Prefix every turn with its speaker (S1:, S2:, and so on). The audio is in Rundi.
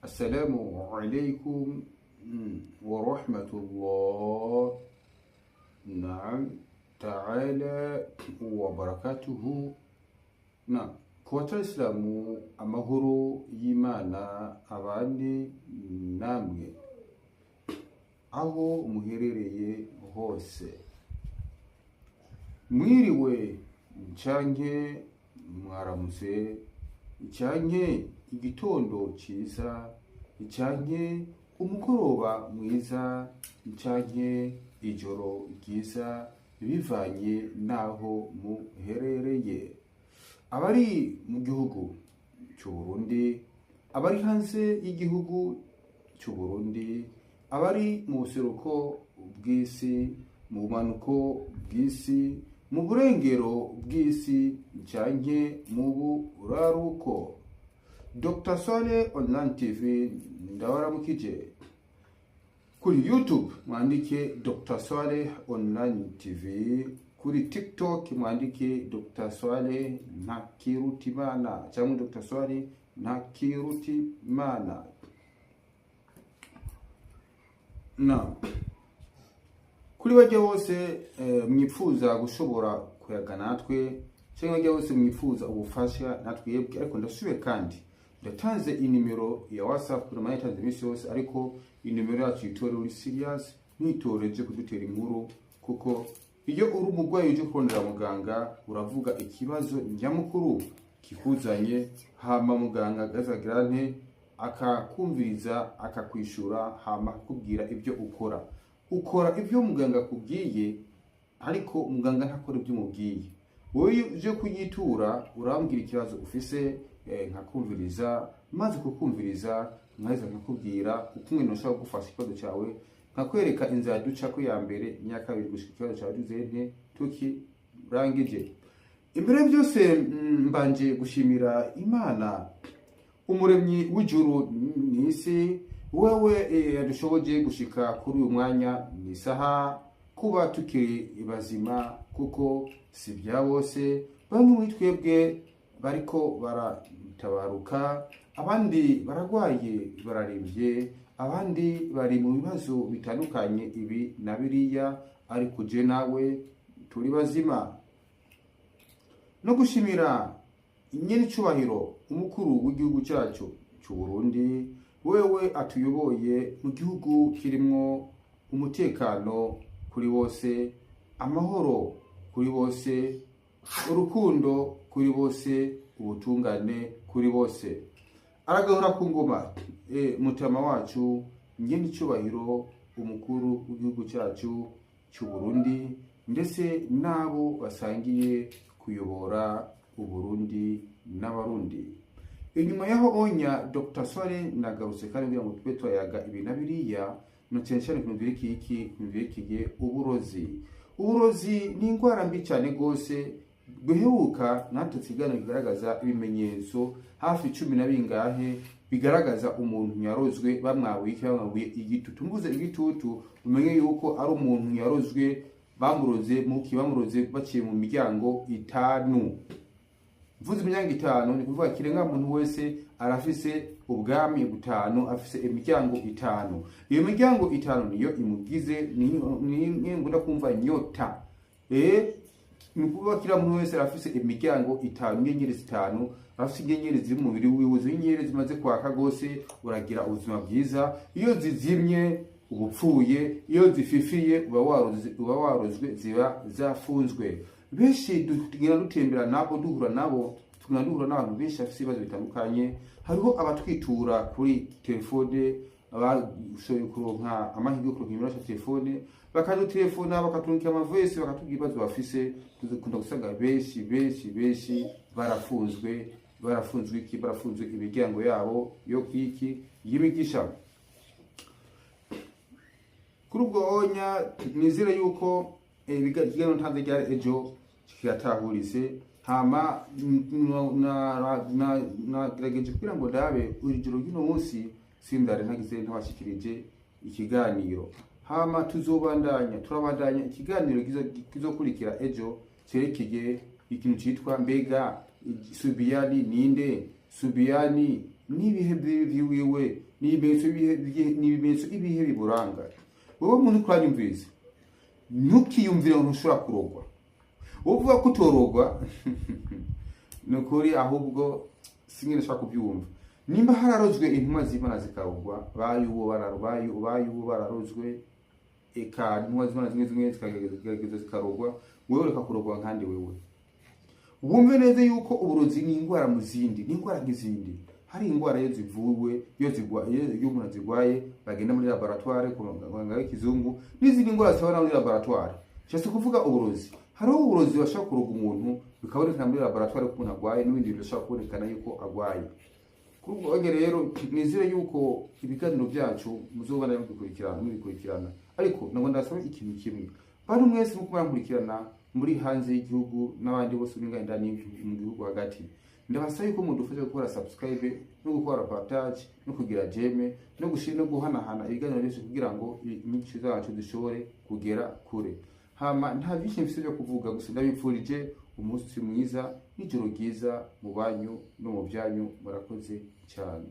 S1: Assalamu alaikum wa rahmatullah, naam ta'ala wa barakatuhu. Na ku batayisilamu, amahoro y'Imana abane namwe aho muherereye hose. Mwiriwe canke mwaramutse, canke igitondo ciza, canke umugoroba mwiza, canke ijoro ryiza, bivanye n'aho muherereye. Abari mu gihugu c'Uburundi, abari hanze y'igihugu c'Uburundi, abari mu buseruko bw'isi, mu bumanuko bw'isi, mu burengero bw'isi canke mu buraruko, Dr Swale Online TV ndabaramukije. Kuri YouTube mwandike Dr Swale Online TV, kuri TikTok mwandike Dr Swale Ntakirutimana cyangwa Dr Swale Ntakirutimana. Na kuri bajya bose mwipfuza gushobora kuyaga natwe, cyangwa bajya bose mwipfuza ubufasha natwebwe, ariko ndasubiye kandi ndatanze inimero ya WhatsApp, nama yatanze iminsi yose, ariko inimero yacu yitore uri serious, ntitoreje kudutera inkuru, kuko iyo uri umurwayi uje kurondera muganga uravuga ikibazo nyamukuru kikuzanye, hama muganga agazagira nte? Akakumviriza, akakwishura, hama akakubwira ibyo ukora. Ukora ibyo muganga akubwiye, ariko muganga ntakora ibyo umubwiye. Wowe uje kuyitura urambwira ikibazo ufise, nkakumviriza. Maze kukumviriza, nkaheza nkakubwira uko ushobora kugufasha ikibazo cyawe, nkakwereka inzira ducako ya mbere n'iya kabiri gushika ikibazo cyawe tuze tukirangije. Imbere ya byose, mbanje gushimira Imana, umuremyi w'ijuru n'isi, wewe yadushoboje gushika kuri uyu mwanya n'isaha, kuba tukiri bazima, kuko si bya bose. Bamwe muri twebwe bariko baratabaruka, abandi baragwaye, bararembye, abandi bari mu bibazo bitandukanye ibi na biriya, ariko je nawe turi bazima. No gushimira nyenicubahiro umukuru w'igihugu cyacu cy'u Burundi, wewe atuyoboye mu gihugu kirimwo umutekano kuri bose, amahoro kuri bose, urukundo kuri bose, ubutungane kuri bose. Aragahora ku ngoma mutama wacu nyenicubahiro umukuru w'igihugu cyacu cy'u Burundi, ndetse n'abo basangiye kuyobora Uburundi n'Abarundi. Inyuma yaho onya Dr Swale nagarutse kandi kugira ngo tube twayaga ibi na biriya, na cyane cyane ku bintu vyerekeye iki? Ku bintu vyerekeye uburozi. Uburozi ni indwara mbi cyane rwose. Guheruka natwe ikiganiro kigaragaza ibimenyetso hafi cumi na bingahe bigaragaza umuntu yarozwe, bamwabuye iki? Bamwabuye igitutu. Mvuze igitutu, umenye yuko ari umuntu yarozwe, bamuroze muki? Bamuroze baciye mu miryango itanu. Mvuze imiryango itanu, ni kuvuga kirenga muntu wese arafise ubwami butanu, afise imiryango itanu. Iyo miryango itanu niyo imugize, niyo ngunda kumva nyota. Ni ukuvuga kila muntu wese arafise imiryango itanu, inyenyeri zitanu, arafise inyenyeri ziri mu mubiri wiwe. Izo nyenyeri zimaze kwaka gose uragira ubuzima bwiza, iyo zizimye uba upfuye, iyo zififiye uba warozwe, ziba zafunzwe. Benshi tugenda dutembera nabo, duhura nabo, tugenda duhura n'abantu benshi bafise ibibazo bitandukanye. Hariho abatwitura kuri telefone, abashoboye kuronka amahirwe yo kuronka nimero ya telefone, bakadutelefona, bakaturungikira amavoice, bakatubwira ibibazo bafise. Dukunda gusanga benshi benshi benshi barafunzwe. Barafunzwe iki? Barafunzwe imiryango yabo yo kwiki? Y'imigisha. Kuri ubwo onya nizere yuko ikiganiro ntanze ryari ejo kiyatahurise. Hama nagerageje kugira ngo ndabe ijoro ry'uno munsi sindare ntagize ntabashikirije ikiganiro. Hama tuzobandanya, turabandanya ikiganiro kizokurikira ejo cerekeye ikintu citwa mbega Subiyani ninde? Subiyani n'ibihe vyiwiwe, n'ibimenyetso ni ibimenyetso ibihe biburanga. Wewe muntu kuranyumviriza, ntukiyumvire ngo ntushobora kurogwa. Uvuga ko utorogwa, ni ukuri, ahubwo singe ndashaka kubyumva. Nimba hararozwe intumwa z'Imana zikarogwa, bayubo bayubo bararozwe, eka intumwa z'Imana zimwe zimwe zikagerageza zikarogwa, wewe reka kurogwa nkandi. Wewe wumve neza yuko uburozi ni indwara mu zindi, ni indwara nk'izindi. Hari indwara iyo zivuwe, iyo zigwa, iyo umuntu azigwaye bagenda muri laboratoire ku muganga w'ikizungu, n'izindi ndwara zibona muri laboratoire. Nshatse kuvuga uburozi, hariho uburozi bashobora kuroga umuntu bikabonekana muri laboratoire ko umuntu agwaye, n'ibindi bintu bishobora kubonekana yuko agwaye. Kuri ubwo buryo rero, nizere yuko ibiganiro byacu muzobana mubikurikirana. Ariko ntabwo ndasaba ikintu kimwe, bantu mwese muko murankurikirana muri hanze y'igihugu n'abandi bose uri ngaha indani mu gihugu hagati, ndabasaba yuko mudufasha gukora subscribe no gukora partage no kugira j'aime no gushira no guhanahana ibiganiro byose kugira ngo inyigisho zacu zishobore kugera kure. Hama nta byinshi mfise byo kuvuga, gusa ndabipfurije umunsi mwiza n'ijoro ryiza mu banyu no mu byanyu. Murakoze cyane.